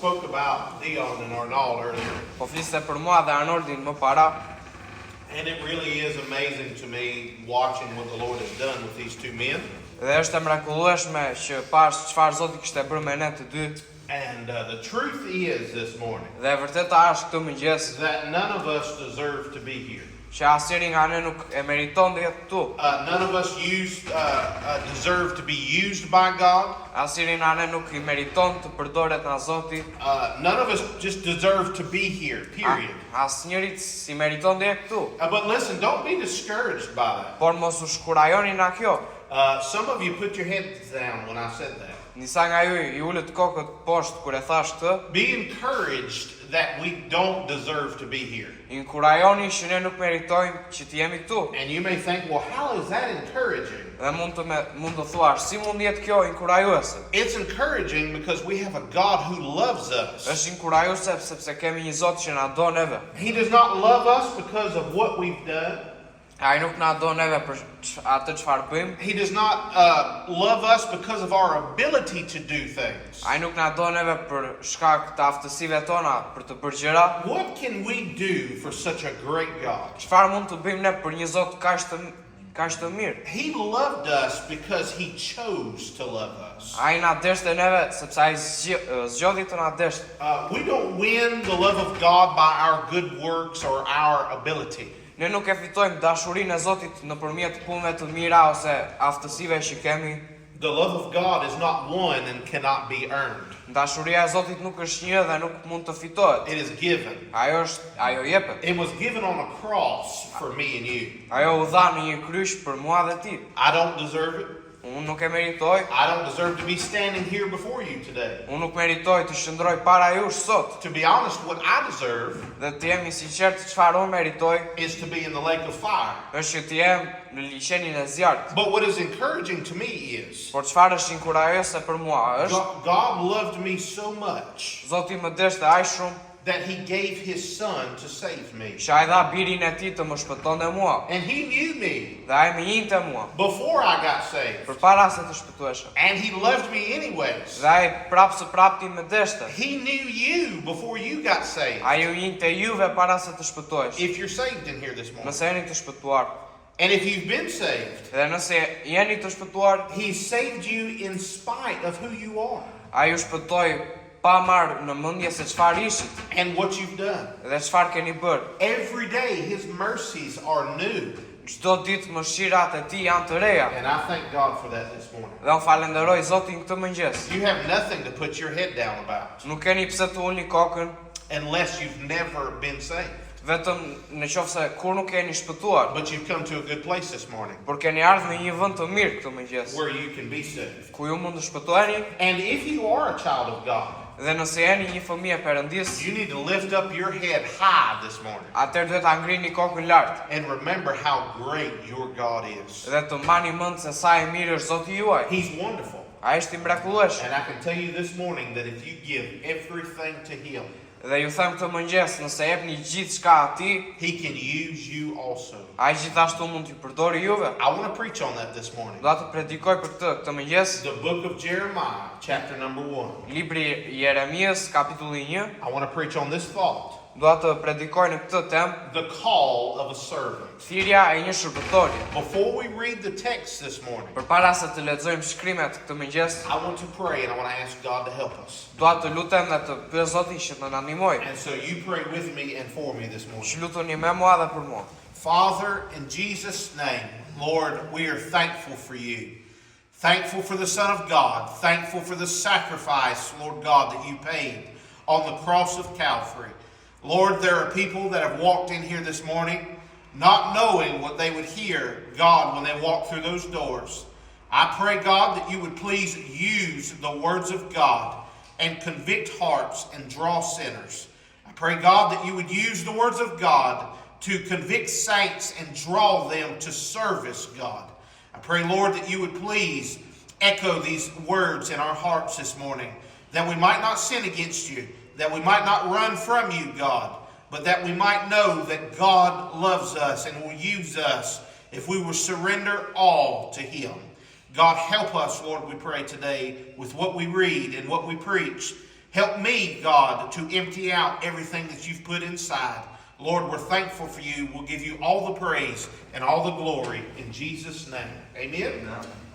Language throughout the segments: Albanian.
spoke about Dion and Arnold earlier, Po fliste për mua dhe Arnoldin më para and it really is amazing to me watching what the Lord has done with these two men. dhe është e mrekullueshme që pash çfarë Zoti kishte bërë me ne të dy. And the truth is this morning Dhe e vërteta është këtë mëngjes that none of us deserve to be here. që asnjëri nga ne nuk e meriton të jetë këtu. None of us used, deserve to be used by God. Asnjëri nga ne nuk i meriton të përdoret nga Zoti. None of us just deserve to be here, period. Asnjëri si meriton të jetë këtu. But listen, don't be discouraged by that. Por mos u shkurajoni nga kjo. Some of you put your heads down when I said that. Disa nga ju i ulët kokët poshtë kur e thash këtë. Be encouraged that we don't deserve to be here. Inkurajoni që ne nuk meritojmë që të jemi këtu. And you may think, well, how is that encouraging? Dhe mund të me, mund të thuash, si mund jetë kjo inkurajuese? It's encouraging because we have a God who loves us. Është inkurajuese sepse kemi një Zot që na do neve. He does not love us because of what we've done. Ai nuk na do neve për atë çfarë bëjmë. He does not love us because of our ability to do things. Ai nuk na do neve për shkak të aftësive tona për të bërë gjëra. What can we do for such a great God? Çfarë mund të bëjmë ne për një Zot kaq të kaq të mirë? He loved us because he chose to love us. Ai na deshte neve sepse ai zgjodhi të na deshte. We don't win the love of God by our good works or our ability. Ne nuk e fitojmë dashurinë e Zotit nëpërmjet punëve të mira ose aftësive që kemi. The love of God is not won and cannot be earned. Dashuria e Zotit nuk është një dhe nuk mund të fitohet. It is given. Ajo është, ajo jepet. It was given on a cross for me and you. Ajo u dha në një kryq për mua dhe ti. I don't deserve it. Unë nuk e meritoj. I don't deserve to be standing here before you today. Unë nuk meritoj të qëndroj para jush sot. To be honest, what I deserve Dhe të jem i sinqert çfarë unë meritoj is to be in the lake of fire. është që të jem në liqenin e zjarrit. But what is encouraging to me is Por çfarë është inkurajuese për mua është God, God loved me so much Zoti më deshte aq shumë that he gave his son to save me. që ai dha birin e tij të më shpëtonte mua. And he knew me Dhe ai më njihte mua before I got saved. përpara se të shpëtohesha. And he loved me anyways. Dhe ai prapë së prapti më deshte. He knew you before you got saved. Ai ju njihte juve para se të shpëtohesh. If you're saved in here this morning. Nëse jeni të shpëtuar. And if you've been saved, Dhe nëse jeni të shpëtuar, he saved you in spite of who you are ai ju shpëtoi pa marrë në mendje se çfarë ishit and what you've done. dhe çfarë keni bërë. Every day his mercies are new. Çdo ditë mëshirat e tij janë të reja. And I thank God for that this morning. Dhe unë falenderoj Zotin këtë mëngjes. You have nothing to put your head down about Nuk keni pse të ulni kokën, unless you've never been saved. vetëm në qoftë se kur nuk keni shpëtuar, But you've come to a good place this morning por keni ardhur në një vend të mirë këtë mëngjes, where you can be saved. ku ju mund të shpëtoheni And if you are a child of God, dhe nëse jeni një fëmijë e Perëndisë, you need to lift up your head high this morning atëherë duhet ta ngrini kokën lart and remember how great your God is. dhe të mbani mend se sa i mirë është Zoti juaj. He's wonderful. Ai është i mrekullueshëm. And I can tell you this morning that if you give everything to him, Dhe ju them këtë mëngjes, nëse jepni gjithçka atij, he can use you also. ai gjithashtu mund t'ju përdori juve. I want to preach on that this morning. Dua të predikoj për këtë këtë mëngjes, The book of Jeremiah, chapter number 1. libri i Jeremias, kapitulli 1. I want to preach on this thought. Dua të predikoj në këtë temë, The call of a servant. thirrja e një shërbëtori. Before we read the text this morning, Përpara se të lexojmë shkrimet këtë mëngjes, I want to pray and I want to ask God to help us. dua të lutem dhe të pyes Zotin që të na ndihmojë. And so you pray with me and for me this morning. Që lutuni me mua dhe për mua. Father, in Jesus' name, Lord, we are thankful for you. Thankful for the Son of God. Thankful for the sacrifice, Lord God, that you paid on the cross of Calvary. Lord, there are people that have walked in here this morning not knowing what they would hear, God, when they walked through those doors. I pray, God, that you would please use the words of God and convict hearts and draw sinners. I pray, God, that you would use the words of God to convict saints and draw them to service, God. I pray, Lord, that you would please echo these words in our hearts this morning, that we might not sin against you, that we might not run from you, God, but that we might know that God loves us and will use us if we will surrender all to him. God, help us, Lord, we pray today with what we read and what we preach. Help me, God, to empty out everything that you've put inside. Lord, we're thankful for you. We'll give you all the praise and all the glory in Jesus' name. Amen?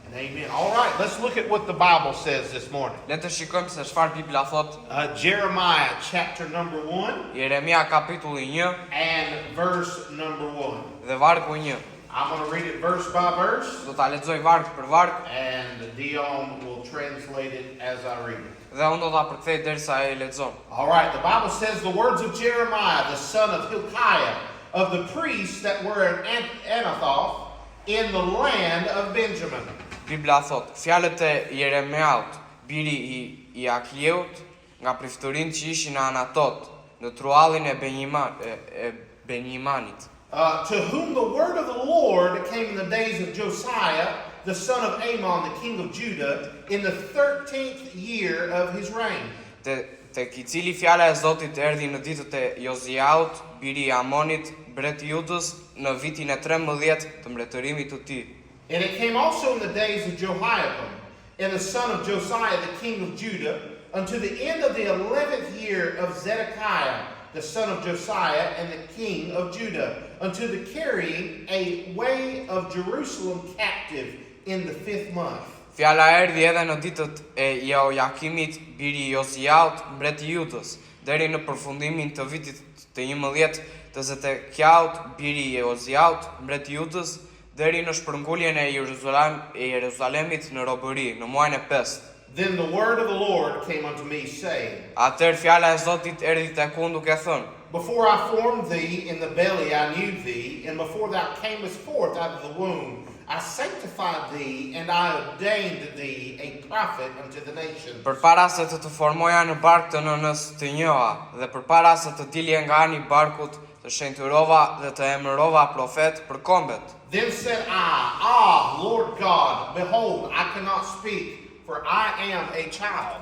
And amen. All right, let's look at what the Bible says this morning. Le të shikojmë se çfarë Bibla thot. Jeremiah chapter number 1 Jeremia kapitulli 1 and verse number 1. dhe vargu 1. I'm going to read it verse by verse, Do ta lexoj varg për varg and Dion will translate it as I read it. dhe unë do ta përkthej derisa e lexon. All right, the Bible says the words of Jeremiah, the son of Hilkiah, of the priests that were in Anathoth in the land of Benjamin. Bibla thot, fjalët e Jeremiaut, biri i i Akliut, nga priftërinjtë që ishin në Anatot, në truallin e Benjima, e, e Benjimanit. To whom the word of the Lord came in the days of Josiah, the son of Amon, the king of Judah, in the 13th year of his reign. Te, tek i cili fjala e Zotit erdhi në ditët e Joziaut, biri i Amonit, mbret i Judës, në vitin e 13 të mbretërimit të tij. And it came also in the days of Jehoiakim, and the son of Josiah, the king of Judah, unto the end of the 11th year of Zedekiah, the son of Josiah, and the king of Judah, unto the carrying away of Jerusalem captive in the fifth month. Fjala erdhi edhe në ditët e Jehoiakimit, biri i Joziaut, mbret i Judës, deri në përfundimin të vitit të 11 të Zedekiaut, biri i Joziaut, mbret i Judës, deri në shpërnguljen e Jeruzalem, e Jeruzalemit në robëri, në muajin e pestë. Then the word of the Lord came unto me, saying, Atëherë fjala e Zotit erdhi tek unë duke thënë: Before I formed thee in the belly, I knew thee, and before thou camest forth out of the womb, I sanctified thee, and I ordained thee a prophet unto the nations. Përpara se të të formoja në bark të nënës të njoha, dhe përpara se të dilje nga ani barkut, të shenjtërova dhe të emërova profet për kombet. Then said I, Ah, Lord God, behold, I cannot speak, for I am a child.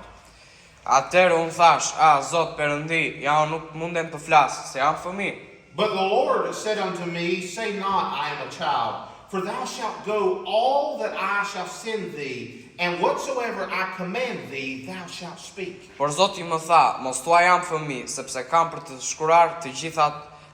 Atëherë unë thash, a, Zot Perëndi, ja unë nuk mundem të flas, se jam fëmijë. But the Lord said unto me, Say not, I am a child, for thou shalt go all that I shall send thee, and whatsoever I command thee, thou shalt speak. Por Zoti më tha, mos thua jam fëmijë, sepse kam për të shkruar të gjitha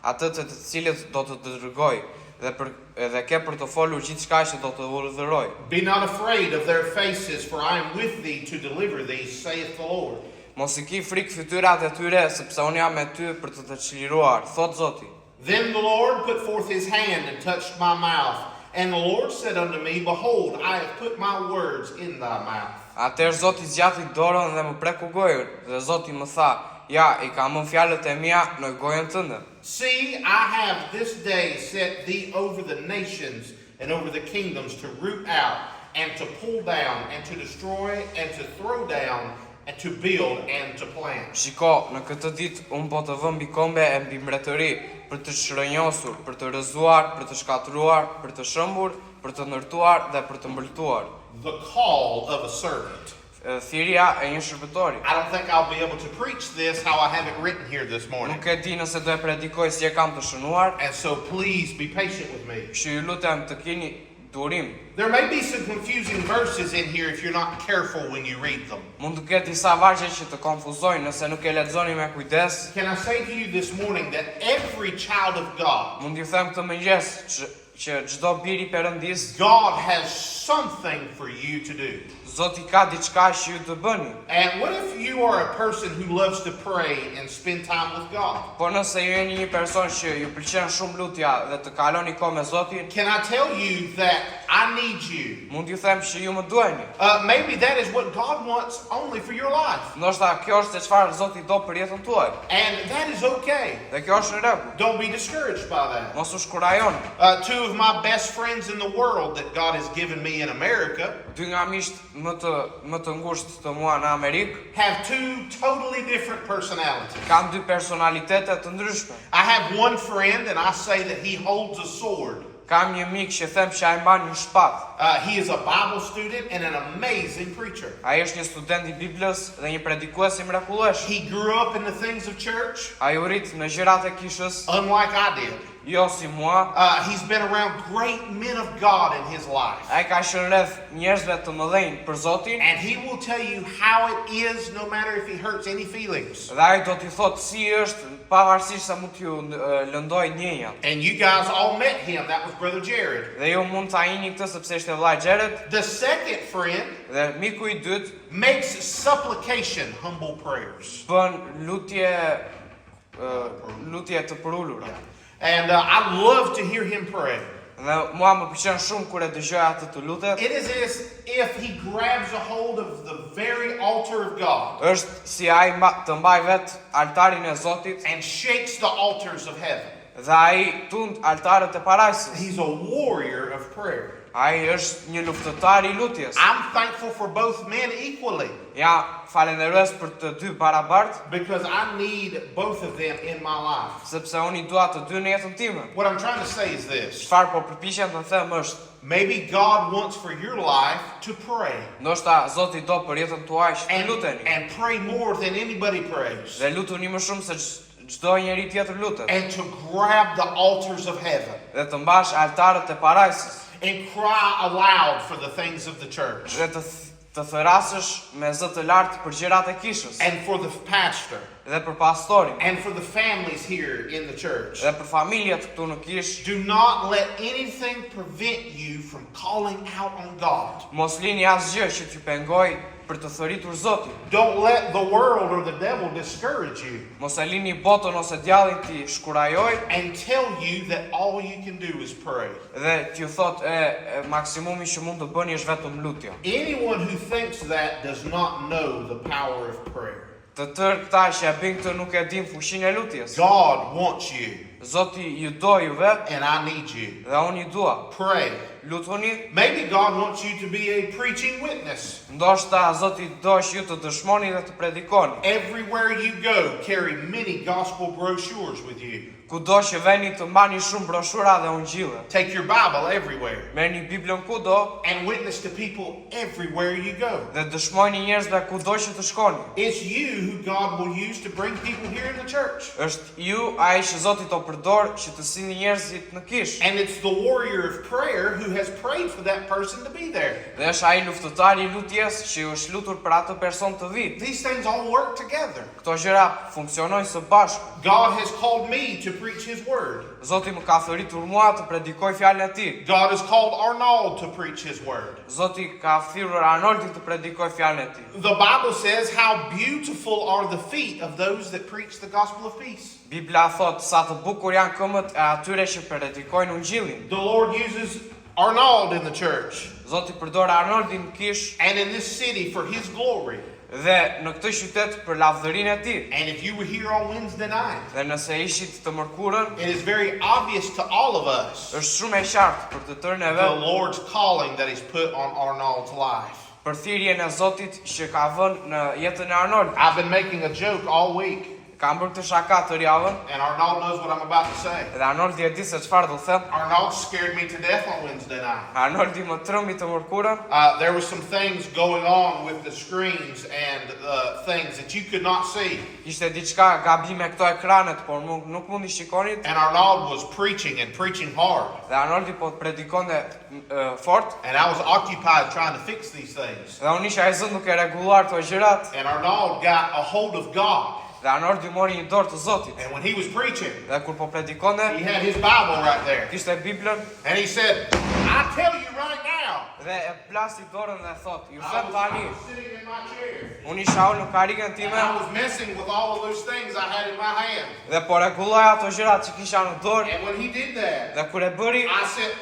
atë të të cilët do të të dërgoj, dhe për edhe ke për të folur gjithçka që do të urdhëroj. Be not afraid of their faces, for I am with thee to deliver thee, saith the Lord. Mos i ki frikë fytyrat e tyre, sepse unë jam me ty për të të çliruar, thot Zoti. Then the Lord put forth his hand and touched my mouth. And the Lord said unto me, Behold, I have put my words in thy mouth. Atëherë Zoti zgjati dorën dhe më preku gojën, dhe Zoti më tha, ja, i kam vënë fjalët e mia në gojën tënde. See, I have this day set thee over the nations and over the kingdoms to root out and to pull down and to destroy and to throw down and to build and to plant. Shiko, në këtë ditë unë po të vë mbi kombe e mbi mbretëri, për të shrënjosur, për të rrëzuar, për të shkatërruar, për të shëmbur, për të ndërtuar dhe për të mbëltuar. The call of a servant. E, Thirrja e një shërbëtori. I don't think I'll be able to preach this how I have it written here this morning. Nuk e di nëse do e predikoj si e kam të shënuar, And so please be patient with me. kështu ju lutem të keni durim. There may be some confusing verses in here if you're not careful when you read them. Mund të ketë disa vargje që të konfuzojnë nëse nuk e lexoni me kujdes. Can I say to you this morning that every child of God, Mund t'ju them këtë mëngjes që, që çdo bir i Perëndis, God has something for you to do. Zoti ka diçka që ju të bëni. And what if you are a person who loves to pray and spend time with God? Po nëse ju jeni një person që ju pëlqen shumë lutja dhe të kaloni kohë me Zotin, Can I tell you that I need you? mund t'ju them që ju më duheni. Maybe that is what God wants only for your life. Ndoshta kjo është se çfarë Zoti do për jetën tuaj. And that is okay. Dhe kjo është në rregull. Don't be discouraged by that. Mos u shkurajoni. Two of my best friends in the world that God has given me in America Dy nga miqtë më të më të ngushtë të mua në Amerikë have two totally different personalities. kanë dy personalitete të ndryshme. I have one friend, and I say that he holds a sword. Kam një mik që them që ai mban një shpatë. He is a Bible student and an amazing preacher. Ai është një student i Biblës dhe një predikues i mrekullueshëm. He grew up in the things of church, Ai u rrit në gjërat e kishës, unlike I did. Jo si mua. He's been around great men of God in his life. Ai ka qenë rreth njerëzve të mëdhenj për Zotin. And he will tell you how it is no matter if he hurts any feelings. Dhe ai do t'ju thotë si është pavarësisht se mund t'ju lëndojë ndjenjat. And you guys all met him. That was Brother Jared. Dhe ju mund ta njihni këtë sepse ishte vëllai Jared. The second friend Dhe miku i dytë makes supplication, humble prayers. Bën lutje lutje të përulura. And I love to hear him pray. Dhe mua më pëlqen shumë kur e dëgjoj atë të lutet. It is as if he grabs a hold of the very altar of God. Është si ai mba, të mbajë vetë altarin e Zotit. And shakes the altars of heaven. Dhe ai tund altarët e parajsës. He's a warrior of prayer. Ai është një luftëtar i lutjes. I'm thankful for both men equally. Jam falënderues për të dy barabartë. Because I need both of them in my life. Sepse unë i dua të dy në jetën time. What I'm trying to say is this. Çfarë po përpiqem të them është Maybe God wants for your life to pray. Ndoshta Zoti do për jetën tuaj që të luteni. And pray more than anybody prays. Dhe lutuni më shumë se çdo njeri tjetër lutet. And to grab the altars of heaven. Dhe të mbash altarët e parajsës. And cry aloud for the things of the church. Dhe të të thërrasësh me zë të lartë për gjërat e kishës. And for the pastor. Dhe për pastorin. And for the families here in the church. Dhe për familjet këtu në kishë. Do not let anything prevent you from calling out on God. Mos lini asgjë që t'ju pengojë për të thërritur Zotin. Don't let the world or the devil discourage you. Mos e lini botën ose djallin t'i shkurajojë. And tell you that all you can do is pray. Dhe t'ju thotë e, e maksimumi që mund të bëni është vetëm lutja. Anyone who thinks that does not know the power of prayer. Të tërë këta që e bëjnë këtë nuk e dinë fuqinë e lutjes. God wants you. Zoti ju do juve. And I need you. Dhe unë ju dua. Pray. Lutuni. Maybe God wants you to be a preaching witness. Ndoshta Zoti do që ju të dëshmoni dhe të predikoni. Everywhere you go, carry many gospel brochures with you. Kudo që veni të mbani shumë broshura dhe ungjille. Take your Bible everywhere. Merrni Biblën kudo. And witness to people everywhere you go. Dhe dëshmojni njerëzve kudo që të shkoni. It's you who God will use to bring people here in the church. Është ju ai që Zoti do përdor që të sillni njerëzit në kishë. And it's the warrior of prayer who has prayed for that person to be there. Dhe është ai luftëtari i lutjes që ju është lutur për atë person të vijë. These things all work together. Këto gjëra funksionojnë së bashku. God has called me to preach his word. Zoti më ka thërritur mua të predikoj fjalën e tij. God has called Arnold to preach his word. Zoti ka thirrur Arnoldin të predikoj fjalën e tij. The Bible says how beautiful are the feet of those that preach the gospel of peace. Bibla thotë sa të bukur janë këmbët e atyre që predikojnë ungjillin. The Lord uses Arnold in the church. Zoti përdor Arnoldin në kishë. And in this city for his glory. Dhe në këtë qytet për lavdërinë e tij. And if you were here on Wednesday night, Dhe nëse ishit të mërkurën, it is very obvious to all of us. Është shumë e qartë për të tërë neve. The Lord's calling that he's put on Arnold's life. Për thirrjen e Zotit që ka vënë në jetën e Arnoldit. I've been making a joke all week. Kam bërë këtë shaka tërë javën. And Arnold knows what I'm about to say. Dhe Arnoldi e di se çfarë do them. Arnold scared me to death on Wednesday night. Arnoldi më trëmbi të mërkurën. There was some things going on with the screens and things that you could not see. Ishte diçka gabim me këto ekranet, por nuk, nuk mund i shikonit. And Arnold was preaching and preaching hard. Dhe Arnoldi po predikonte fort. And I was occupied trying to fix these things. Dhe unë isha e zënë duke rregulluar këto gjërat. And Arnold got a hold of God. Dhe Arnoldi mori një dorë të Zotit. And when he was preaching, Dhe kur po predikonte, he had his Bible right there. Kishte Biblën. And he said, I tell you right now. Dhe e plasi dorën dhe thot, ju them tani. I was sitting in my chair. Unë isha ulur në karrigen time. And I was messing with all of those things I had in my hand. Dhe po rregulloja ato gjërat që kisha në dorë. And when he did that, Dhe kur e bëri, I said,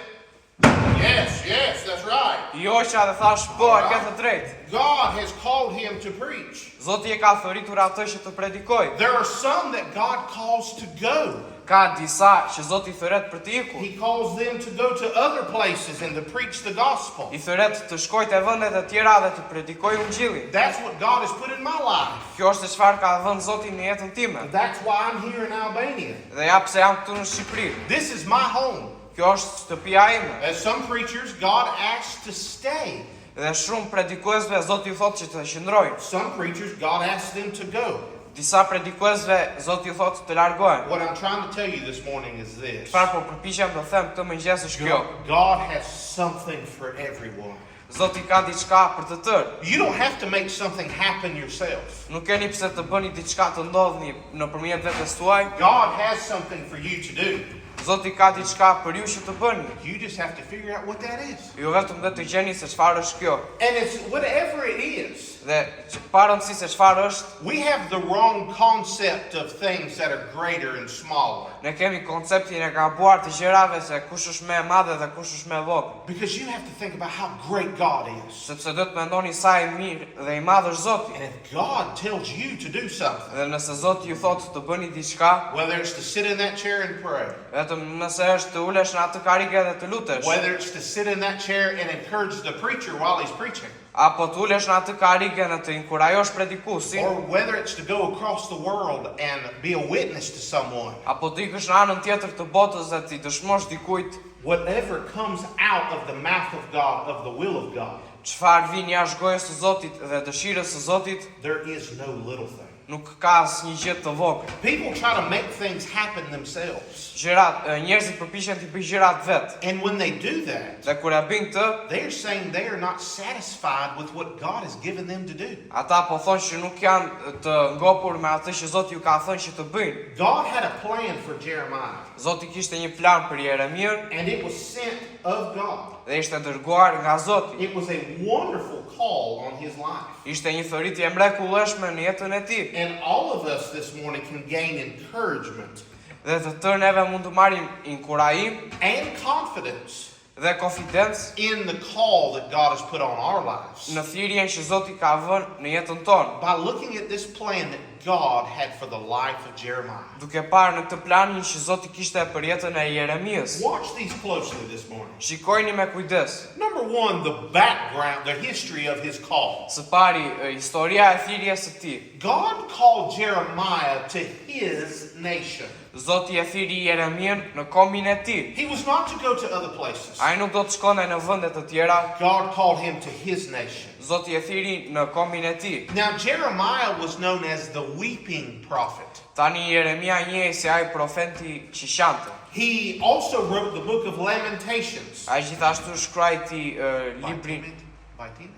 Yes, yes, that's right. I hoqa dhe thash, po, e ke të drejtë. God has called him to preach. Zoti e ka thërritur atë që të predikojë. There are some that God calls to go. Ka disa që Zoti thërret për të ikur. He calls them to go to other places and to preach the gospel. I thërret të shkojë te vendet e tjera dhe të predikojë ungjillin. That's what God has put in my life. Kjo është se çfarë ka dhënë Zoti në jetën time. That's why I'm here in Albania. Dhe ja pse jam këtu në Shqipëri. This is my home. Kjo është shtëpia ime. As some preachers, God asks to stay. Dhe shumë predikuesve Zoti u thotë që të qëndrojnë. Some preachers, God asks them to go. Disa predikuesve Zoti ju thotë të largohen. What I'm trying to tell you this morning is this. Çfarë po përpiqem të them këtë mëngjes është kjo. God has something for everyone. Zoti ka diçka për të tërë. You don't have to make something happen yourself. Nuk keni pse të bëni diçka të ndodhni nëpërmjet vetes tuaj. God has something for you to do. Zoti ka diçka për ju që të bëni. You just have to figure out what that is. Ju vetëm duhet të gjeni se çfarë është kjo. And it's whatever it is. Dhe që, pa rëndësi se çfarë është, We have the wrong concept of things that are greater and smaller. ne kemi konceptin e gabuar të gjërave se kush është më e madhe dhe kush është më e vogël. Because you have to think about how great God is. Sepse duhet mendoni sa i mirë dhe i madh është Zoti. And if God tells you to do something, Dhe nëse Zoti ju thotë të bëni diçka, whether it's to sit in that chair and pray, vetëm nëse është të ulesh në atë karrige dhe të lutesh, whether it's to sit in that chair and encourage the preacher while he's preaching, apo të ulesh në atë karrige në të inkurajosh predikuesin, or whether it's to go across the world and be a witness to someone, apo të ikësh në anën tjetër të botës dhe t'i dëshmosh dikujt whatever comes out of the mouth of God, of the will of God, çfarë vin jashtë gojës së Zotit dhe dëshirës së Zotit, there is no little thing. nuk ka asnjë gjë të vogël. People try to make things happen themselves. Gjërat, e, njerëzit përpiqen t'i bëjnë gjërat vet. And when they do that, Dhe kur e bëjnë këtë, they are saying they are not satisfied with what God has given them to do. ata po thonë që nuk janë të ngopur me atë që Zoti ju ka thënë që të bëjnë. God had a plan for Jeremiah, Zoti kishte një plan për Jeremian and it was sent of God. dhe ishte dërguar nga Zoti. It was a wonderful call on his life. Ishte një thërritje e mrekullueshme në jetën e tij. And all of us this morning can gain encouragement Dhe të tërë neve mund të marrim inkurajim and confidence dhe konfidencë in the call that God has put on our lives në thirrjen që Zoti ka vënë në jetën tonë. by looking at this plan that God had for the life of Jeremiah. Duke parë në këtë planin që Zoti kishte për jetën e Jeremias. Watch these closely this morning. Shikojni me kujdes. Number one, the background, the history of his call. Së pari, e, historia e thirrjes së tij. God called Jeremiah to his nation. Zoti e thirri Jeremian në kombin e tij. He was not to go to other places. Ai nuk do të shkonte në vende të tjera. God called him to his nation. Zoti e thirri në kombin e tij. Now, Jeremiah was known as the weeping prophet. Tani Jeremia njihej si ai profeti që qante. He also wrote the book of Lamentations. Ai gjithashtu shkruajti e, librin Vaitimit?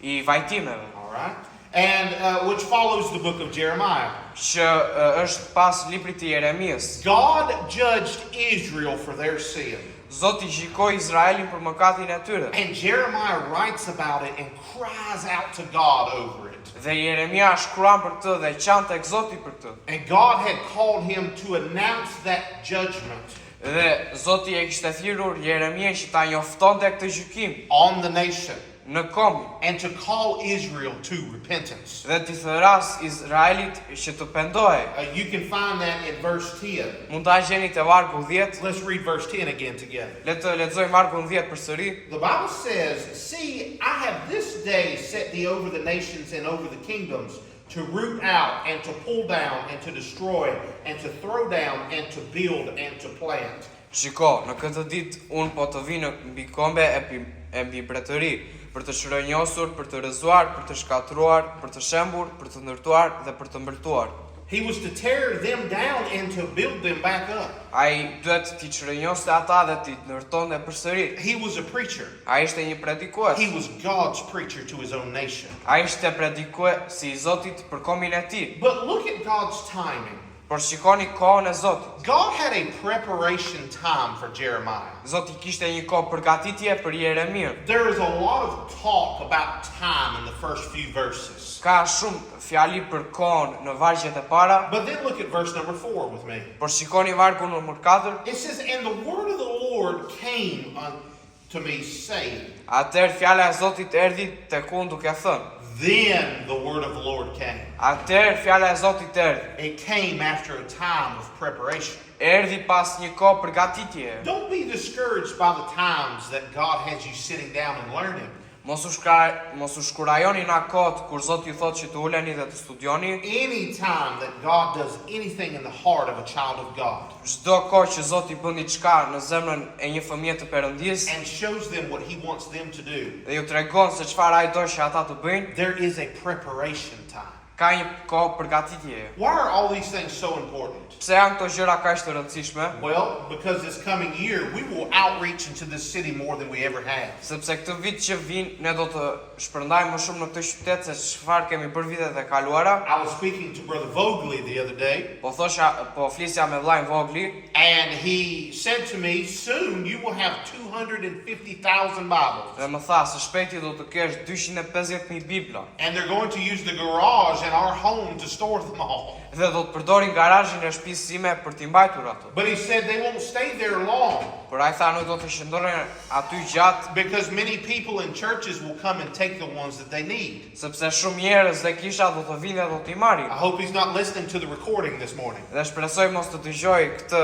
i vajtimeve, All right. And uh, which follows the book of Jeremiah. që e, është pas librit të Jeremias. God judged Israel for their sin. Zoti gjikoi Izraelin për mëkatin e tyre. And Jeremiah writes about it and cries out to God over it. Dhe Jeremia shkruan për këtë dhe qan tek Zoti për këtë. And God had called him to announce that judgment Dhe Zoti e kishte thirrur Jeremian që ta njoftonte këtë gjykim on the nation në kombin and to call Israel to repentance. dhe t'i thëras Izraelit që të pendohej. You can find that in verse 10. Mund ta gjeni te vargu 10. Let's read verse 10 again together. Le të lexojmë vargun 10 përsëri. The Bible says, See, I have this day set thee over the nations and over the kingdoms to root out and to pull down and to destroy and to throw down and to build and to plant. Shiko, në këtë ditë unë po të vi në mbi kombe e, pi, e mbi mbretëri, për të shrënjosur, për të rrëzuar, për të shkatruar, për të shembur, për të ndërtuar dhe për të mbërtuar. He was to tear them down and to build them back up. Ai duhet t'i çrënjoste ata dhe t'i ndërtonte përsëri. He was a preacher. Ai ishte një predikues. He was God's preacher to his own nation. Ai ishte predikues i Zotit për kombin e tij. But look at God's timing. Por shikoni kohën e Zotit. God had a preparation time for Jeremiah. Zoti kishte një kohë përgatitje për Jeremian. There is a lot of talk about time in the first few verses. Ka shumë fjali për kohën në vargjet e para, But then look at verse number 4 with me. por shikoni vargun numër 4. It says, And the word of the Lord came unto me, saying, Atëherë fjala e Zotit erdhi tek unë duke thënë. Then the word of the Lord came. Atëherë fjala e Zotit erdhi. It came after a time of preparation. Erdhi pas një kohë përgatitjeje. Don't be discouraged by the times that God has you sitting down and learning. Mos u shkra, mos u shkurajoni në kohët kur Zoti ju thotë që të uleni dhe të studioni. Any time that God does anything in the heart of a child of God Çdo kohë që Zoti bën diçka në zemrën e një fëmije të Perëndisë and shows them what He wants them to do, dhe ju tregon se çfarë ai do që ata të bëjnë, there is a preparation time. Ka një kohë përgatitjeje. Why are all these things so important? Pse janë këto gjëra kaq të rëndësishme? Well, because this coming year we will outreach into this city more than we ever have. Sepse këtë vit që vin ne do të shpërndajmë më shumë në këtë qytet se çfarë kemi bërë vitet e kaluara. I was speaking to Brother Vogley the other day, Po thosha, po flisja me vllajin Vogli and he said to me, Soon you will have 250,000 Bibles. dhe më tha se shpejti do të kesh 250.000 bibla And they're going to use the garage in our home to store them all. dhe do të përdorin garazhin e shtëpisë sime për t'i mbajtur ato. But he said they won't stay there long Por ai tha nuk do të qëndrojnë aty gjatë because many people in churches will come and take the ones that they need. sepse shumë njerëz dhe kisha do të vinë dhe do t'i marrin. I hope he's not listening to the recording this morning Dhe shpresoj mos të dëgjoj këtë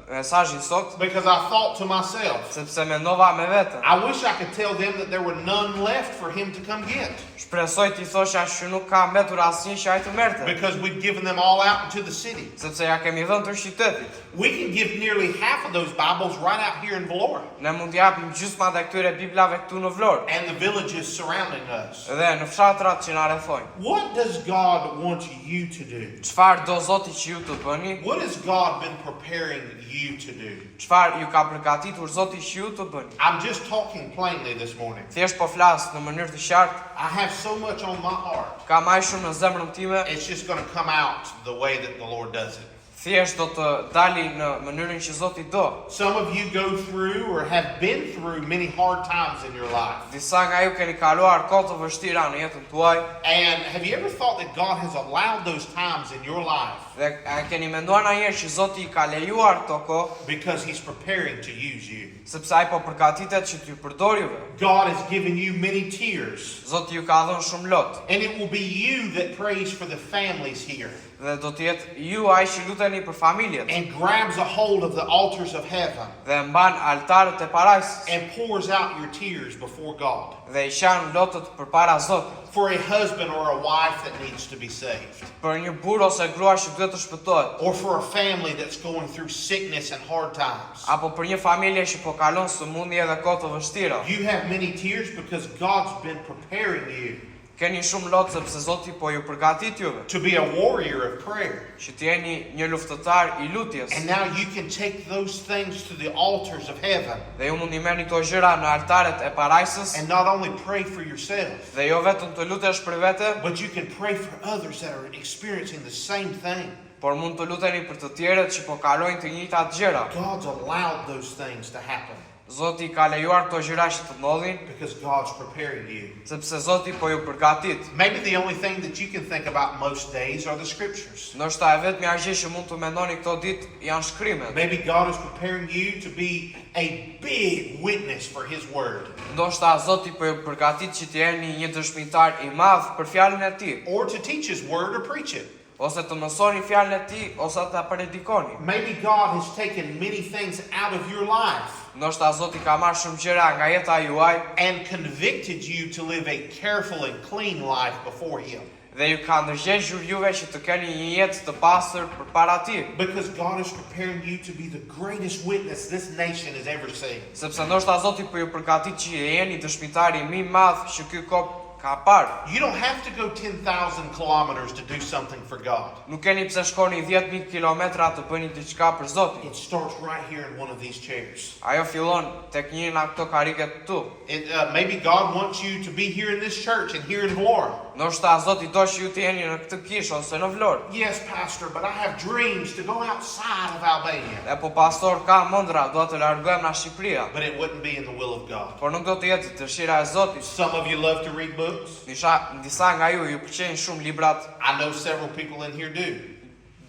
mesazhin sot, because I thought to myself, sepse mendova me veten. I wish I could tell them that there were none left for him to come get Shpresoj t'i thosha që nuk ka mbetur asnjë që ai të merrte, because we've given them all out into the city. sepse ja kemi dhënë të qytetit. We can give nearly half of those Bibles right out here in Vlorë Ne mund t'i japim gjysmat e këtyre biblave këtu në Vlorë and the villages surrounding us. dhe në fshatrat që na rrethojnë. What does God want you to do? Çfarë do Zoti që ju të bëni? What has God been preparing you to do? Çfarë ju ka përgatitur Zoti që ju të bëni? I'm just talking plainly this morning. Thjesht po flas në mënyrë të qartë, I have so much on my heart. kam aq shumë në zemrën time, It's just going to come out the way that the Lord does it. thjesht do të dali në mënyrën që Zoti do. Some of you go through or have been through many hard times in your life. Disa nga ju keni kaluar kohë të vështira në jetën tuaj And have you ever thought that God has allowed those times in your life dhe a keni menduar ndonjëherë që Zoti i ka lejuar këto kohë because He's preparing to use you? sepse ai po përgatitet që t'ju përdorë juve. God has given you many tears, Zoti ju ka dhënë shumë lot and it will be you that prays for the families here dhe do të jetë ju ai që luteni për familjet and grabs a hold of the altars of heaven dhe mban altarët e parajsës and pours out your tears before God dhe i shan lotët përpara Zotit for a husband or a wife that needs to be saved, për një burrë ose grua që duhet të shpëtohet or for a family that's going through sickness and hard times. apo për një familje që po kalon sëmundje dhe kohë të vështira. You have many tears because God's been preparing you Keni shumë lot sepse Zoti po ju përgatit juve to be a warrior of prayer. që të jeni një luftëtar i lutjes. And now you can take those things to the altars of heaven Dhe ju mund i merrni këto gjëra në altaret e parajsës and not only pray for yourself, dhe jo vetëm të lutesh për vete, but you can pray for others that are experiencing the same thing. por mund të luteni për të tjerët që po kalojnë të njëjtat gjëra. God's allowed those things to happen Zoti i ka lejuar këto gjëra që të ndodhin, because God's preparing you. sepse Zoti po ju përgatit. Maybe the only thing that you can think about most days are the scriptures. Ndoshta e vetmja gjë që mund të mendoni këto ditë janë shkrimet. Maybe God is preparing you to be a big witness for His Word Ndoshta Zoti po ju përgatit që të jeni një dëshmitar i madh për fjalën e tij, or to teach His Word or preach it. ose të mësoni fjalën e tij ose ta predikoni. Maybe God has taken many things out of your life Ndoshta Zoti ka marrë shumë gjëra nga jeta juaj and convicted you to live a careful and clean life before Him. dhe ju ka ndërgjegjur juve që të keni një jetë të pastër përpara tij. Because God is preparing you to be the greatest witness this nation has ever seen. Sepse ndoshta Zoti po ju përgatit që jeni dëshmitari më i madh që ky kop ka parë. You don't have to go 10,000 kilometers to do something for God. Nuk keni pse shkoni 10.000 kilometra të bëni diçka për Zotin. It starts right here in one of these chairs. Ajo fillon tek një nga këto karriget këtu. It, uh, maybe God wants you to be here in this church and here in Vlorë. Ndoshta Zoti do që ju të jeni në këtë kishë ose në Vlorë. Yes, Pastor, but I have dreams to go outside of Albania. Dhe po pastor ka mëndra, dua të largohem nga Shqipëria, But it wouldn't be in the will of God. por nuk do të jetë dëshira e Zotit. Some of you love to read books. Disa, disa nga ju ju pëlqejnë shumë librat, I know several people in here do.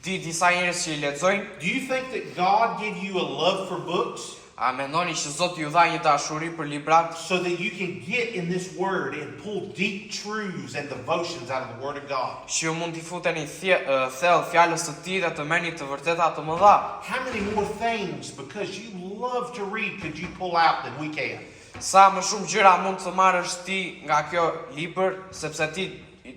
di disa njerëz që i lexojnë. Do you think that God gave you a love for books A mendoni që Zoti ju dha një dashuri për librat so that you can get in this word and pull deep truths and devotions out of the Word of God? që ju mund t'i futeni thje, ë, thellë fjalës së tij dhe të merrni të vërteta të mëdha? How many more things, because you love to read, could you pull out than we can? Sa më shumë gjëra mund të marrësh ti nga kjo libër, sepse ti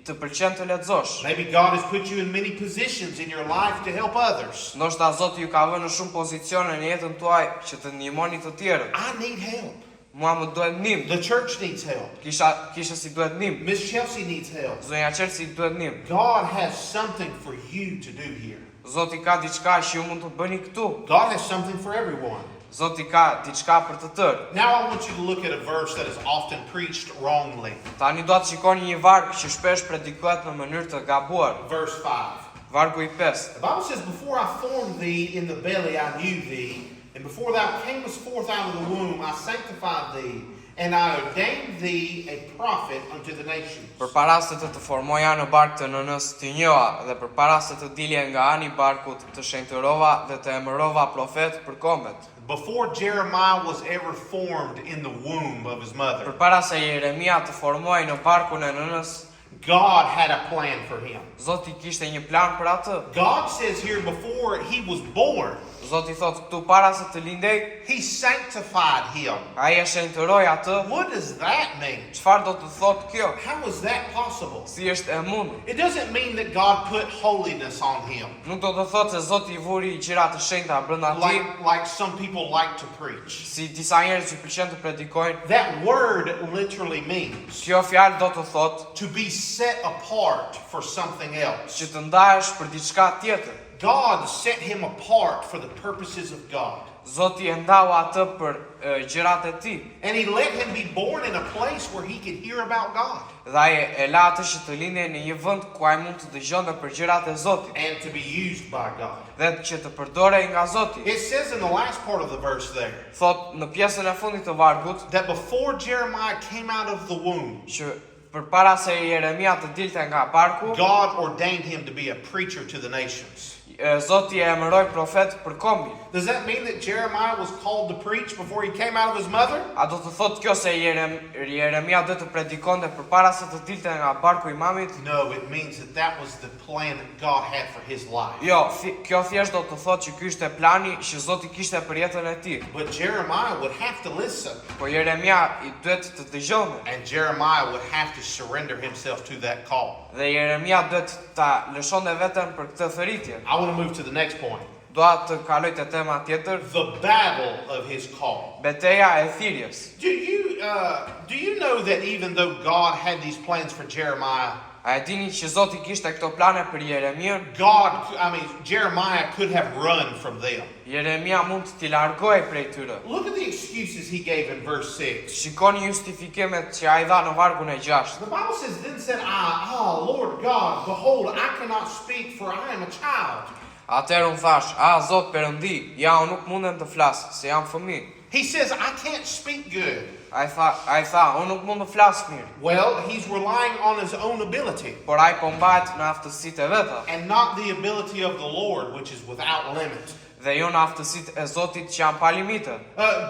të pëlqen të lexosh. Maybe God has put you in many positions in your life to help others. Ndoshta Zoti ju ka vënë në shumë pozicione në jetën tuaj që të ndihmoni të tjerët. I need help. Mua më duhet ndihmë. The church needs help. Kisha, kishës i duhet ndihmë. Miss Chelsea needs help. Zonja Chelsea i duhet ndihmë. God has something for you to do here. Zoti ka diçka që ju mund të bëni këtu. God has something for everyone. Zoti ka diçka për të tërë. Now I want you to look at a verse that is often preached wrongly. Tani dua të shikoni një varg që shpesh predikohet në mënyrë të gabuar. Verse 5. Vargu i 5. The Bible says, Before I formed thee in the belly, I knew thee, and before thou camest forth out of the womb, I sanctified thee, and I ordained thee a prophet unto the nations. Përpara se të të formoja në bark të nënës të njoha dhe përpara se të dilje nga ani i barkut të shenjtërova dhe të emërova profet për kombet. Before Jeremiah was ever formed in the womb of his mother, Përpara se Jeremia të formohej në barkun e nënës, God had a plan for him. Zoti kishte një plan për atë. God says here, before he was born, Zoti thotë këtu para se të lindej, he sanctified him. ai e shenjtëroi atë. What does that mean? Çfarë do të thotë kjo? How is that possible? Si është e mundur? It doesn't mean that God put holiness on him, Nuk do të thotë se Zoti i vuri gjëra të shenjta brenda tij, like some people like to preach. si disa njerëz që pëlqen të predikojnë. That word literally means Kjo fjalë do të thotë to be set apart for something else. që të ndahesh për diçka tjetër. God set him apart for the purposes of God. Zoti e ndau atë për e, gjërat e tij And he let him be born in a place where he could hear about God dhe ai e la atë që të lindej në një vend ku ai mund të dëgjonte për gjërat e Zotit and to be used by God. dhe që të përdorej nga Zoti. It says in the last part of the verse there Thot në pjesën e fundit të vargut that before Jeremiah came out of the womb, që përpara se Jeremia të dilte nga barku, God ordained him to be a preacher to the nations. e, Zoti e emëroi profet për kombin. Does that mean that Jeremiah was called to preach before he came out of his mother? A do të thotë kjo se Jerem, Jeremia do të predikonte përpara se të dilte nga barku i mamit? No, it means that that was the plan that God had for his life. Jo, thi, kjo thjesht do të thotë që ky ishte plani që Zoti kishte për jetën e tij. But Jeremiah would have to listen, Po Jeremia i duhet të dëgjonte and Jeremiah would have to surrender himself to that call. dhe Jeremia duhet ta lëshonte veten për këtë thërritje. I want to move to the next point Dua të kaloj te tema tjetër, the battle of his call. beteja e thirrjes. Do you, do you know that even though God had these plans for Jeremiah, A e dini që Zoti kishte këto plane për Jeremian? God, I mean, Jeremiah could have run from them. Jeremia mund t'i largohej prej tyre. Look at the excuses he gave in verse 6. Shikoni justifikimet që ai dha në vargun e 6. The Bible says, Then said I, Ah, Lord God, behold, I cannot speak, for I am a child. Atëherë unë thash, a Zot Perëndi, ja unë nuk mundem të flas, se jam fëmijë. He says, I can't speak good. Ai tha, ai tha, unë nuk mund të flas mirë, Well, he's relying on his own ability por ai po mbahet në aftësitë e veta and not the ability of the Lord, which is without limit. dhe jo në aftësitë e Zotit që janë pa limite.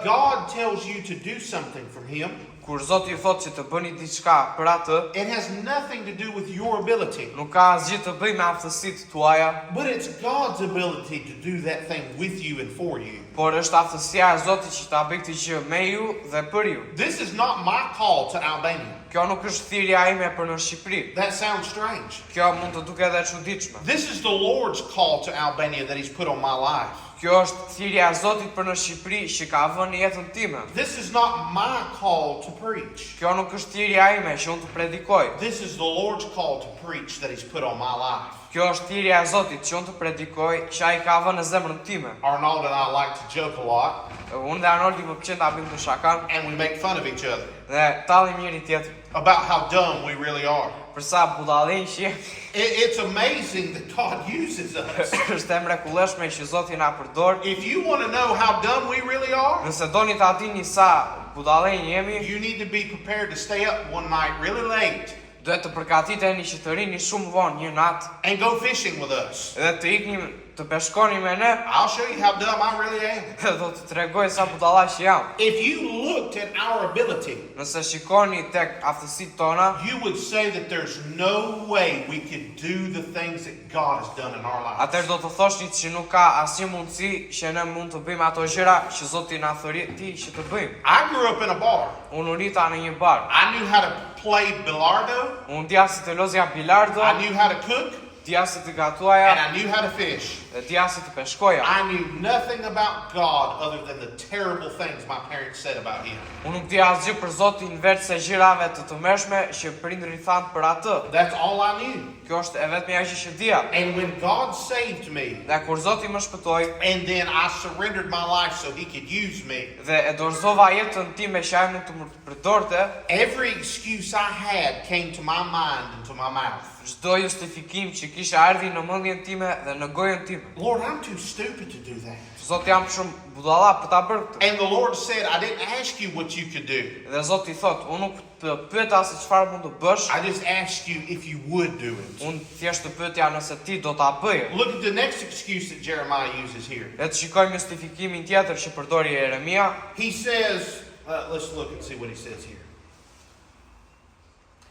God tells you to do something from Him, Kur Zoti ju thotë që të bëni diçka për atë, it has nothing to do with your ability, nuk ka asgjë të bëjë me aftësitë tuaja, but it's God's ability to do that thing with you and for you. por është aftësia e Zotit që ta bëjë këtë gjë me ju dhe për ju. This is not my call to Albania. Kjo nuk është thirrja ime për në Shqipëri. That sounds strange. Kjo mund të duket edhe e çuditshme. This is the Lord's call to Albania that He's put on my life. Kjo është thirrja e Zotit për në Shqipëri që ka vënë në jetën time. This is not my call to preach. Kjo nuk është thirrja ime që unë të predikoj. This is the Lord's call to preach that He's put on my life. Kjo është thirrja e Zotit që unë të predikoj që ai ka vënë në zemrën time. Arnold and I like to joke a lot, Unë dhe Arnoldi më pëlqen ta bëjmë të shakan and we make fun of each other dhe tallim njëri tjetrin about how dumb we really are. për sa budallin që jemi. It's amazing that God uses us. Është e mrekullueshme që Zoti na përdor. If you want to know how dumb we really are, Nëse doni ta dini sa budallin jemi, you need to be prepared to stay up one night really late duhet të përgatiteni që të rini shumë vonë një natë and go fishing with us. dhe të ikni të peshkoni me ne I'll show you how dumb I really am. dhe do të tregoj sa budalla që jam. If you looked at our ability, Nëse shikoni tek aftësitë tona, you would say that there's no way we could do the things that God has done in our lives. atëherë do të thoshni që nuk ka asnjë mundësi që ne mund të bëjmë ato gjëra që Zoti na thërriti që të bëjmë. I grew up in a bar. Unë u rita në një bar. I knew how to play billardo. Unë dija si të lozja bilardo, I knew how to cook. Dija si të gatuaja and I knew how to fish. dhe dija si të peshkoja. I knew nothing about God other than the terrible things my parents said about Him. Unë nuk dija asgjë për Zotin veç se gjërave të tmerrshme që prindërit thanë për atë. That's all I knew. Kjo është e vetmja gjë që dija. And when God saved me, Dhe kur Zoti më shpëtoi and then I surrendered my life so He could use me, dhe e dorëzova jetën time që ai mund të më përdorte, every excuse I had came to my mind and to my mouth. çdo justifikim që kisha erdhi në mendjen time dhe në gojën time. Lord, I'm too stupid to do that. Zoti jam shumë budalla për ta bërë këtë. And the Lord said, I didn't ask you what you could do. Dhe Zoti thot, unë nuk të pyeta se çfarë mund të bësh, I just asked you if you would do it. unë thjesht të pyetja nëse ti do ta bëje. Look at the next excuse that Jeremiah uses here. Le të shikojmë justifikimin tjetër që përdori Jeremia. He says, let's look and see what he says here.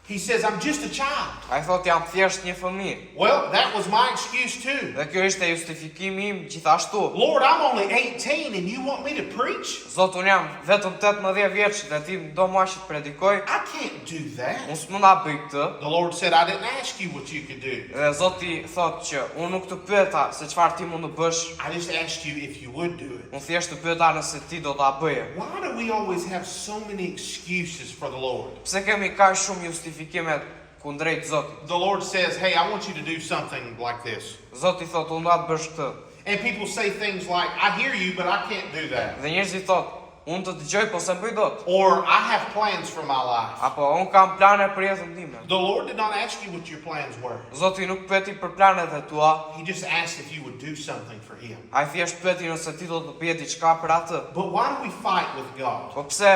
He says, I'm just a child. Ai thot jam thjesht një fëmijë. Well, that was my excuse too. Dhe kjo ishte justifikimi im gjithashtu. Lord, I'm only 18 and you want me to preach? Zot, unë jam vetëm 18 vjeç dhe ti më do mua që të predikoj. I can't do that. Unë s'mund ta bëj këtë. The Lord said, I didn't ask you what you could do. Dhe Zoti thot që unë nuk të pyeta se çfarë ti mund të bësh, I just asked you if you would do it. unë thjesht të pyeta nëse ti do ta bëje. Why do we always have so many excuses for the Lord? Pse kemi kaq shumë justifikime kundrejt Zotit? The Lord says, Hey, I want you to do something like this. Zoti thot, unë dua të bësh këtë. And people say things like, I hear you, but I can't do that. Dhe njerëzit thot, unë të dëgjoj, po s'e bëj dot. Or I have plans for my life. Apo unë kam plane për jetën time. The Lord did not ask you what your plans were. Zoti nuk pyeti për planet e tua, He just asked if you would do something for Him. ai thjesht pyeti nëse ti do të bëje diçka për atë. But why do we fight with God? Po pse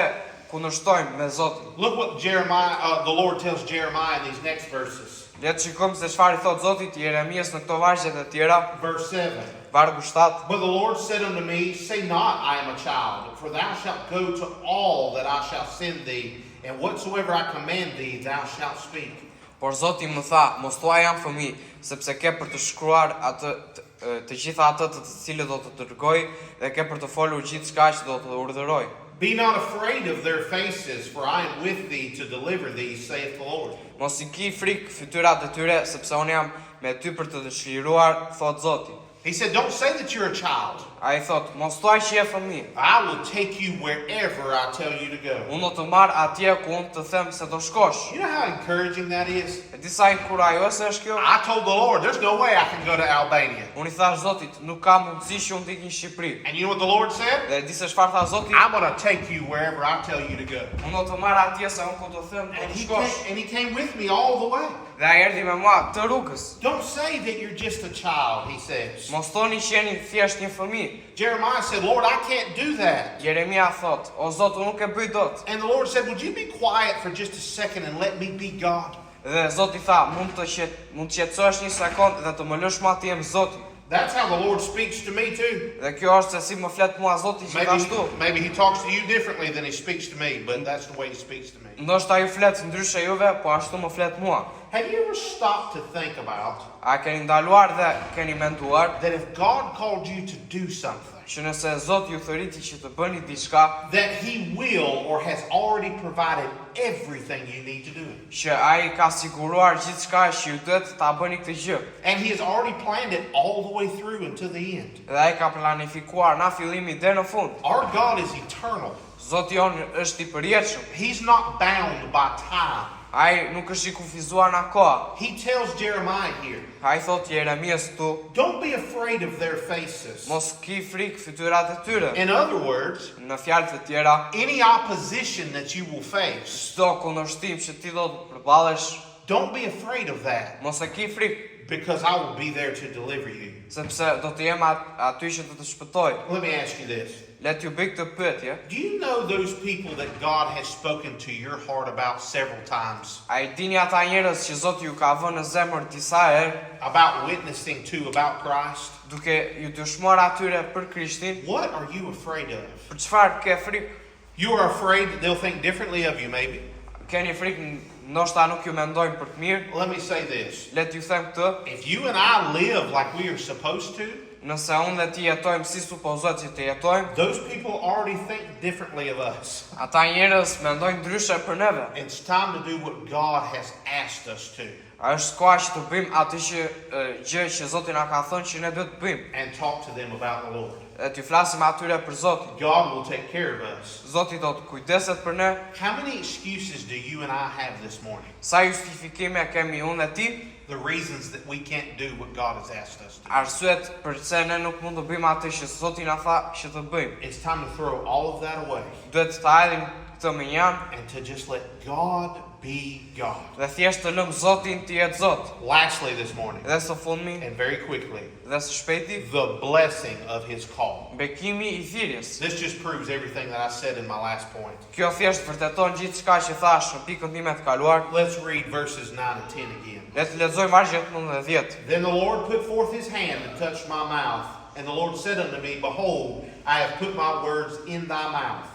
kundërshtojmë me Zotin? Look what Jeremiah, the Lord tells Jeremiah in these next verses. Le të shikojmë se çfarë i thot Zoti Jeremias në këto vargjet e tjera, Verse 7. vargu 7. But the Lord said unto me, Say not, I am a child, for thou shalt go to all that I shall send thee, and whatsoever I command thee, thou shalt speak. Por Zoti më tha, mos thua jam fëmijë, sepse ke për të shkruar atë të, të gjitha atë të të cilët do të dërgoj dhe ke për të folur gjithçka që do të urdhëroj. Be not afraid of their faces, for I am with thee to deliver thee, saith the Lord. Mos i ki frikë fytyrat e tyre, sepse unë jam me ty për të të çliruar, thot Zoti. He said, Don't say that you're a child. Ai thot, mos thua që je fëmijë. I will take you wherever I tell you to go. Unë do të marr atje ku unë të them se do shkosh. You know how encouraging that is? E di sa inkurajuese është kjo? I told the Lord, There's no way I can go to Albania. Unë i thash Zotit, nuk ka mundësi që unë të iki në Shqipëri. And you know what the Lord said? Dhe e di se çfarë tha Zoti? I'm going to take you wherever I tell you to go. Unë do të marr atje se unë ku të them do And të he shkosh. came, and he came with me all the way. Dhe ai erdhi me mua të rrugës. Don't say that you're just a child, he says. Mos thoni që jeni thjesht një fëmijë. Jeremiah said, Lord, I can't do that. Jeremia thot, o Zot, unë nuk e bëj dot. And the Lord said, Would you be quiet for just a second and let me be God? Dhe Zoti tha, mund të qet, mund të qetësohesh një sekond dhe të më lësh mua të jem Zoti. That's how the Lord speaks to me too. Dhe kjo është se si më flet mua Zoti Maybe, gjithashtu. maybe he talks to you differently than he speaks to me, but that's the way he speaks to me. Ndoshta ju flet ndryshe juve, po ashtu më flet mua. Have you ever stopped to think about A keni ndaluar dhe keni menduar that if God called you to do something, që nëse Zoti ju thërriti që të bëni diçka, that he will or has already provided everything you need to do it? që ai ka siguruar gjithçka që ju duhet ta bëni këtë gjë. And he has already planned it all the way through until the end. Dhe ai ka planifikuar nga fillimi deri në fund. Our God is eternal. Zoti jonë është i përjetshëm. He's not bound by time. Ai nuk është i kufizuar nga koha. He tells Jeremiah here, Ai thot Jeremias këtu, don't be afraid of their faces. mos ki frikë fytyrat e tyre. In other words, Në fjalë të tjera, any opposition that you will face, çdo kundërshtim që ti do të përballesh, don't be afraid of that mos e ki frikë, because I will be there to deliver you. sepse do të jem aty që do të shpëtoj. Let me ask you this. Le t'ju bëj këtë pyetje. Do you know those people that God has spoken to your heart about several times? A i dini ata njerëz që Zoti ju ka vënë në zemër disa herë, About witnessing to about Christ? duke ju dëshmuar atyre për Krishtin? What are you afraid of? Për çfarë ke frikë? You are afraid that they'll think differently of you, maybe. Keni frikë, ndoshta nuk ju mendojnë për të mirë. Let me say this. Le t'ju them këtë, If you and I live like we are supposed to, Nëse unë dhe ti jetojmë si supozohet që të jetojmë, those people already think differently of us. ata njerëz mendojnë ndryshe për neve. It's time to do what God has asked us to A është koha që të bëjmë atë që e, gjë që Zoti na ka thënë që ne duhet të bëjmë. and talk to them about the Lord. Dhe t'ju flasim atyre për Zotin. God will take care of us. Zoti do të kujdeset për ne. How many excuses do you and I have this morning? Sa justifikime kemi unë dhe ti? The reasons that we can't do what God has asked us to. Arsyet përse ne nuk mund të bëjmë atë që Zoti na tha që të bëjmë. It's time to throw all of that away Duhet ta hedhim këtë më njanë and to just let God be God. dhe thjesht të lëmë Zotin të jetë Zot. Lastly, this morning, Dhe së fundmi and very quickly, dhe së shpejti, the blessing of his call. bekimi i thirrjes. This just proves everything that I said in my last point. Kjo thjesht vërteton gjithçka që thash në pikën time të kaluar. Let's read verses 9 and 10 again. Le të lexojmë vargjet 9 dhe 10. Then the Lord put forth his hand and touched my mouth. And the Lord said unto me, Behold, I have put my words in thy mouth.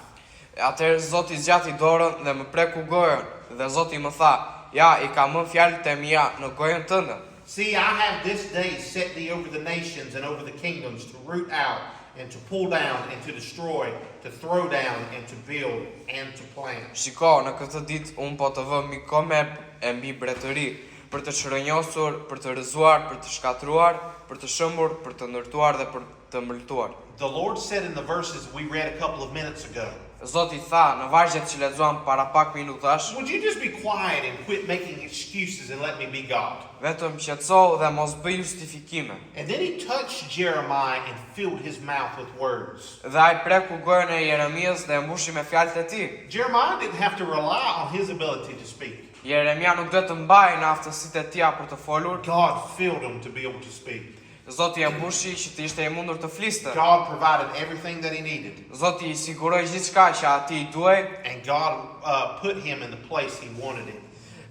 Atëherë Zoti zgjati dorën dhe më preku gojën, dhe Zoti më tha, ja, i kam vënë fjalët e mia në gojën tënde. See, I have this day set thee over the nations and over the kingdoms to root out and to pull down and to destroy, to throw down and to build and to plant. Shiko, në këtë ditë unë po të vë mbi kombe e mbi mbretëri, për të çrrënjosur, për të rrëzuar, për të shkatërruar, për të shembur, për të ndërtuar dhe për të mbëltuar. The Lord said in the verses we read a couple of minutes ago, Zoti tha në vargjet që lexuam para pak minutash, Would you just be quiet and quit making excuses and let me be God? vetëm qetësohu dhe mos bëj justifikime. And then he touched Jeremiah and filled his mouth with words. Dhe ai preku gojën e Jeremias dhe e mbushi me fjalët e tij. Jeremiah didn't have to rely on his ability to speak. Jeremia nuk duhet të mbajë në aftësitë e tija për të folur. God filled him to be able to speak. Zoti e mbushi që të ishte i mundur të fliste. God provided everything that he needed. Zoti i siguroi gjithçka që atij i duhej And God put him in the place he wanted him.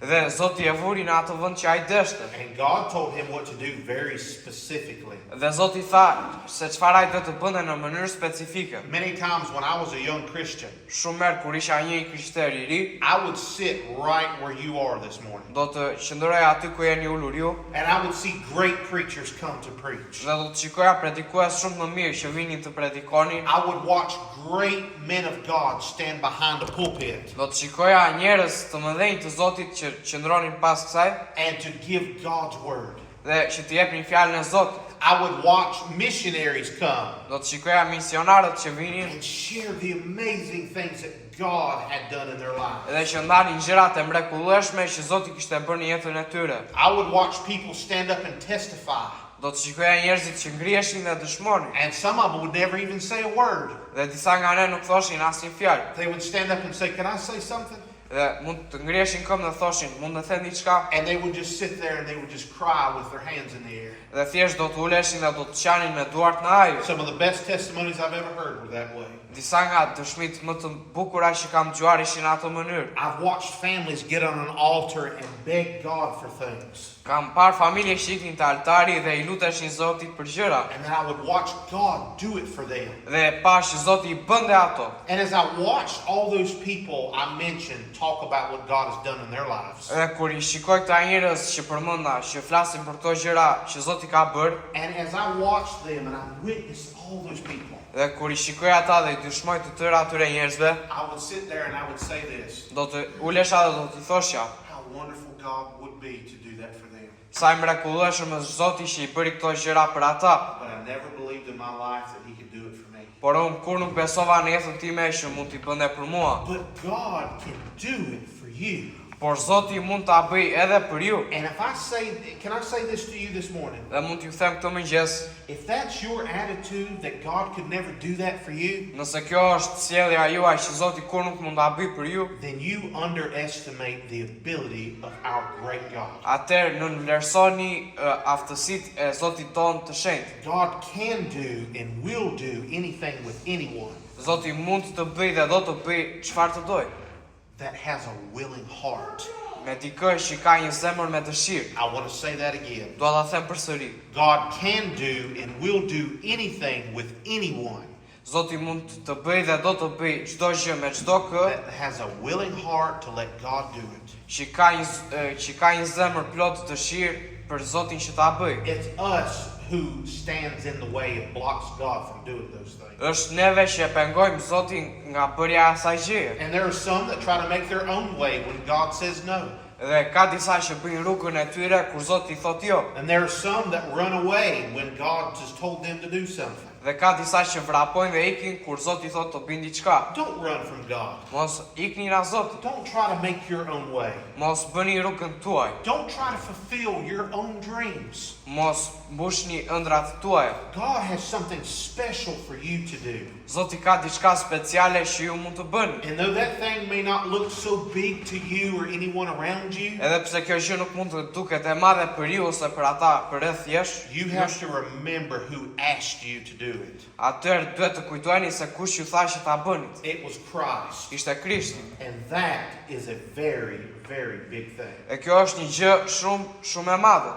dhe Zoti e vuri në atë vend që ai deshte. And God told him what to do very specifically. Dhe Zoti tha se çfarë ai duhet të bënte në mënyrë specifike. Many times when I was a young Christian, Shumë herë kur isha një i krishterë i ri, I would sit right where you are this morning. do të qëndroja aty ku jeni ulur ju And I would see great preachers come to preach. dhe do të shikoja predikues shumë të mirë që vinin të predikonin. I would watch great men of God stand behind a pulpit Do të shikoja njerëz të mëdhenj të Zotit që qëndronin pas kësaj and to give God's word. dhe që të jepnin fjalën e Zotit. I would watch missionaries come Do të shikoja misionarët që vinin and share the amazing things that God had done in their lives. dhe që ndanin gjërat e mrekullueshme që Zoti kishte bërë në jetën e tyre. I would watch people stand up and testify, Do të shikoja njerëzit që ngriheshin dhe dëshmonin, and some of them would never even say a word. dhe disa nga ne nuk thoshin asnjë fjalë. They would stand up and say, Can I say something? Dhe mund të ngriheshin këmbë dhe thoshin, mund të them diçka, And they would just sit there and they would just cry with their hands in the air. dhe thjesht do të uleshin dhe do të qanin me duart në ajër. Some of the best testimonies I've ever heard were that way. Disa nga dëshmitë më të bukura që kam dëgjuar ishin në atë mënyrë. I've watched families get on an altar and beg God for things. Kam parë familje që iknin te altari dhe i luteshin Zotit për gjëra. And then I would watch God do it for them. Dhe pash që Zoti i bënte ato. And as I watched all those people I mentioned talk about what God has done in their lives, Dhe kur i shikoj këta njerëz që përmenda, që flasin për këto gjëra që Zoti ka bërë, and as I watched them and I witnessed all those people, dhe kur i shikoj ata dhe i dëshmoj të tëra atyre njerëzve, I would sit there and I would say this do të ulesha dhe do t'i thoshja, how wonderful God would be to do that for them. sa i mrekullueshëm është Zoti që i bëri këto gjëra për ata. But I never believed in my life that He could do it for me. Por unë kur nuk besova në jetën time që mund t'i bënte për mua. But God can do it for you. Por Zoti mund ta bëj edhe për ju. And if I say, can I say this to you this morning? Dhe mund t'ju them këtë mëngjes, If that's your attitude that God could never do that for you, nëse kjo është sjellja juaj që Zoti kur nuk mund ta bëj për ju, then you underestimate the ability of our great God. atëherë nënvlerësoni e, aftësitë e Zotit ton të shenjtë. God can do and will do anything with anyone Zoti mund të bëj dhe do të bëj çfarë të dojë. that has a willing heart. Me dikë që ka një zemër me dëshirë. I want to say that again. Dua ta them përsëri. God can do and will do anything with anyone Zoti mund të bëj dhe do të bëj çdo gjë me çdo kë that has a willing heart to let God do it. që ka një z- e, që ka një zemër plot dëshirë për Zotin që ta bëj. It's us who stands in the way and blocks God from doing those things. Është neve që e pengojmë Zotin nga bërja e asaj gjëje. And there are some that try to make their own way when God says no. Dhe ka disa që bëjnë rrugën e tyre kur Zoti thotë jo. And there are some that run away when God has told them to do something. Dhe ka disa që vrapojnë dhe ikin kur Zoti thotë të bëjnë diçka. Don't run from God. Mos ikni nga Zoti. Don't try to make your own way. Mos bëni rrugën tuaj. Don't try to fulfill your own dreams. Mos mbushni ëndrat tuaja. God has something special for you to do. Zoti ka diçka speciale që ju mund të bëni. And though that thing may not look so big to you or anyone around you, Edhe pse kjo gjë nuk mund të duket e madhe për ju ose për ata përreth jesh, you have to remember who asked you to do it. atëherë duhet të kujtoheni se kush ju tha që ta bënit. It was Christ. Ishte Krishti. And that is a very, very big thing. E kjo është një gjë shumë shumë e madhe.